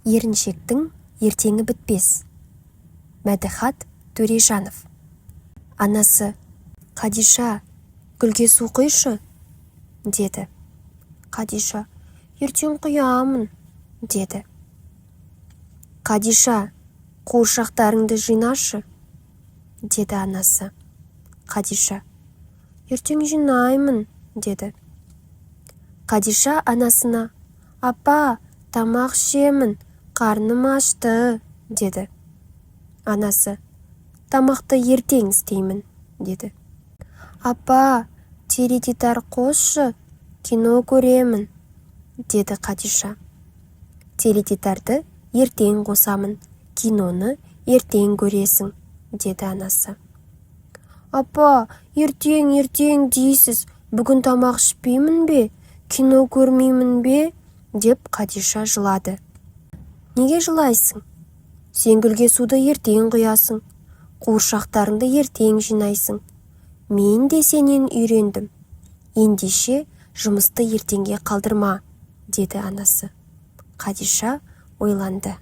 Еріншектің ертеңі бітпес. Мәдіхат Төрежанов. Анасы: «Қадиша, гүлге су құйшы», – деді. Қадиша: «Ертең құямын», – деді. «Қадиша, қуыршақтарыңды жинашы», – деді анасы. Қадиша: «Ертең жинаймын», – деді. Қадиша анасына: «Апа, тамақ ішемін, қарным ашты», – деді. Анасы: «Тамақты ертең істеймін», – деді. «Апа, теледидар қосшы, кино көремін», – деді Қадиша. «Теледидарды ертең қосамын, киноны ертең көресің», – деді анасы. «Апа, ертең, ертең дейсіз, бүгін тамақ ішпеймін бе, кино көрмеймін бе?» – деп Қадиша жылады. «Неге жылайсың? Сен гүлге суды ертең құясың, қуыршақтарыңды ертең жинайсың. Мен де сенен үйрендім. Ендеше жұмысты ертеңге қалдырма», – деді анасы. Қадиша ойланды.